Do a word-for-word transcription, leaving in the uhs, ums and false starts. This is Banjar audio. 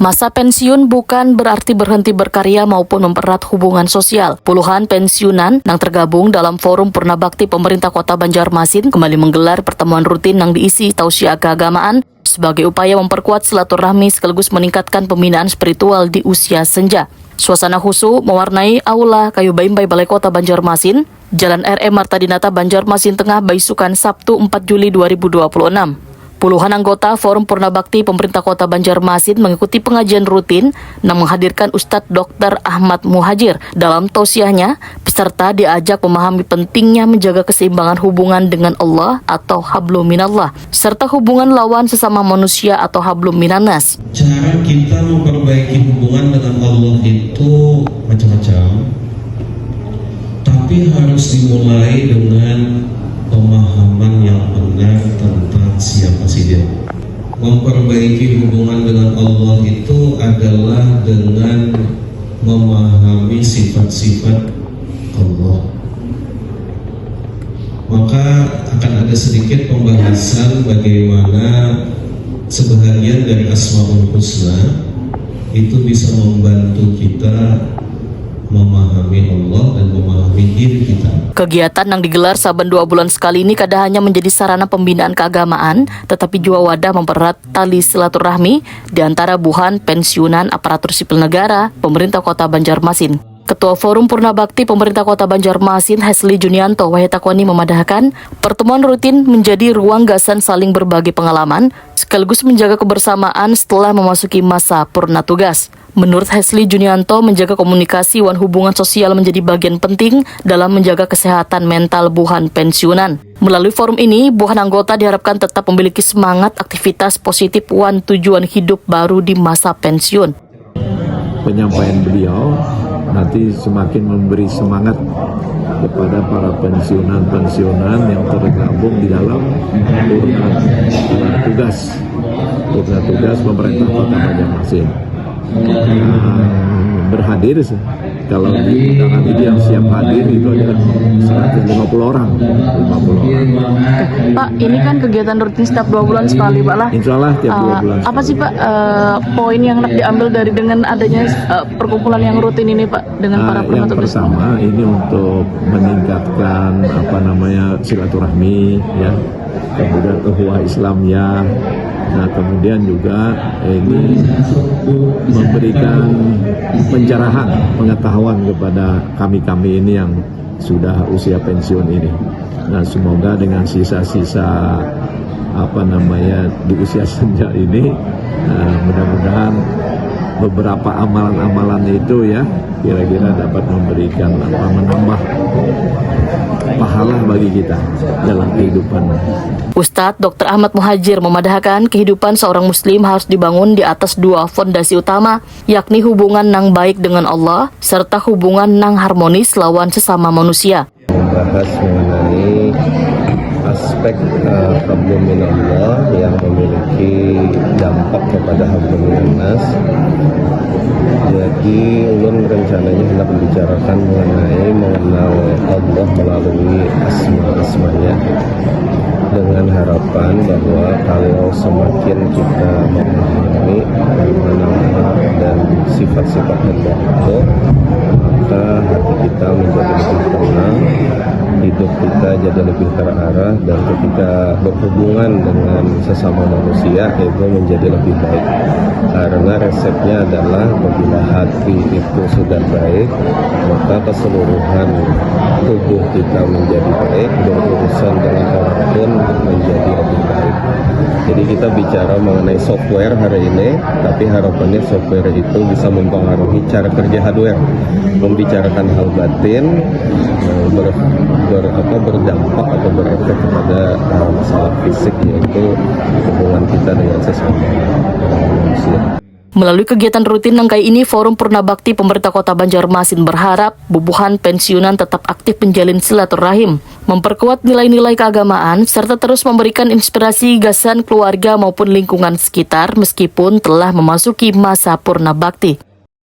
Masa pensiun bukan berarti berhenti berkarya maupun mempererat hubungan sosial. Puluhan pensiunan nang tergabung dalam Forum Purna Bakti Pemerintah Kota Banjarmasin kembali menggelar pertemuan rutin nang diisi tausiah keagamaan sebagai upaya memperkuat silaturahmi sekaligus meningkatkan pembinaan spiritual di usia senja. Suasana khusyuk mewarnai aula Kayu Baimbai Balai Kota Banjarmasin, Jalan R M Marta Dinata, Banjarmasin Tengah, baisukan Sabtu empat Juli dua ribu dua puluh enam. Puluhan anggota Forum Purna Bakti Pemerintah Kota Banjarmasin mengikuti pengajian rutin nang menghadirkan Ustadz Doktor Ahmad Muhajir. Dalam tausiahnya, peserta diajak memahami pentingnya menjaga keseimbangan hubungan dengan Allah atau hablum minallah, serta hubungan lawan sesama manusia atau hablum minannas. Cara kita memperbaiki hubungan dengan Allah itu macam-macam, tapi harus dimulai dengan pemahaman yang benar tentang siapa sih dia. Memperbaiki hubungan dengan Allah itu adalah dengan memahami sifat-sifat Allah. Maka akan ada sedikit pembahasan bagaimana sebahagian dari Asmaul Husna itu bisa membantu kita memahami Allah dan memahami diri kita. Kegiatan yang digelar saban dua bulan sekali ini kada hanya menjadi sarana pembinaan keagamaan, tetapi juga wadah mempererat tali silaturahmi di antara buhan pensiunan aparatur sipil negara, pemerintah kota Banjarmasin. Ketua Forum Purna Bakti Pemerintah Kota Banjarmasin, Hesli Junianto Wahitakoni, memadahkan, pertemuan rutin menjadi ruang gasan saling berbagi pengalaman sekaligus menjaga kebersamaan setelah memasuki masa purna tugas. Menurut Hesli Junianto, menjaga komunikasi wan hubungan sosial menjadi bagian penting dalam menjaga kesehatan mental buhan pensiunan. Melalui forum ini, buhan anggota diharapkan tetap memiliki semangat aktivitas positif wan tujuan hidup baru di masa pensiun. Penyampaian beliau nanti semakin memberi semangat kepada para pensiunan-pensiunan yang tergabung di dalam purna tugas, purna tugas pemerintah Kota Banjarmasin. Nah, berhadir sih. Kalau di undangan ini yang siap hadir itu ada seratus lima puluh orang, lima puluh orang. Pak, ini kan kegiatan rutin setiap dua bulan sekali, Pak lah. Insya Allah tiap dua Eh, bulan. Apa sih, Pak, eh, poin yang hendak diambil dari dengan adanya eh, perkumpulan yang rutin ini, Pak, dengan para Ah, yang purna tugas? Pertama, ini untuk meningkatkan apa namanya silaturahmi, ya, kemudian ukhuwah Islamiyah. Nah, kemudian juga ini memberikan pencerahan pengetahuan kepada kami-kami ini yang sudah usia pensiun ini. Nah, semoga dengan sisa-sisa apa namanya di usia senja ini, eh, mudah-mudahan beberapa amalan-amalan itu, ya, kira-kira dapat memberikan apa, menambah pahala bagi kita dalam kehidupan. Ustadz Doktor Ahmad Muhajir memadahkan kehidupan seorang muslim harus dibangun di atas dua fondasi utama, yakni hubungan nang baik dengan Allah serta hubungan nang harmonis lawan sesama manusia. Membahas mengenai aspek eh, hablum minallah yang memiliki dampak kepada hablum minannas. Jadi ulun rencananya hendak membicarakan mengenai mengenal Allah melalui asma-asmanya, dengan harapan bahwa kalau semakin kita memahami nama-nama dan sifat-sifat Allah itu, maka hati kita menjadi lebih tenang, hidup kita jadi lebih terarah, dan ketika berhubungan dengan sesama manusia itu menjadi lebih baik. Karena resepnya adalah apabila hati itu sudah baik, maka keseluruhan tubuh kita menjadi baik, berurusan dengan orang pun menjadi lebih baik. Jadi kita bicara mengenai software hari ini, tapi harapannya software itu bisa mempengaruhi cara kerja hardware. Membicarakan hal batin eh, ber, ber, apa, berdampak atau berefek kepada eh, masalah fisik, yaitu hubungan kita dengan sesama eh, manusia. Melalui kegiatan rutin nang kaya ini, Forum Purna Bakti Pemerintah Kota Banjarmasin berharap bubuhan pensiunan tetap aktif menjalin silaturahim, memperkuat nilai-nilai keagamaan, serta terus memberikan inspirasi gasan keluarga maupun lingkungan sekitar meskipun telah memasuki masa purna bakti.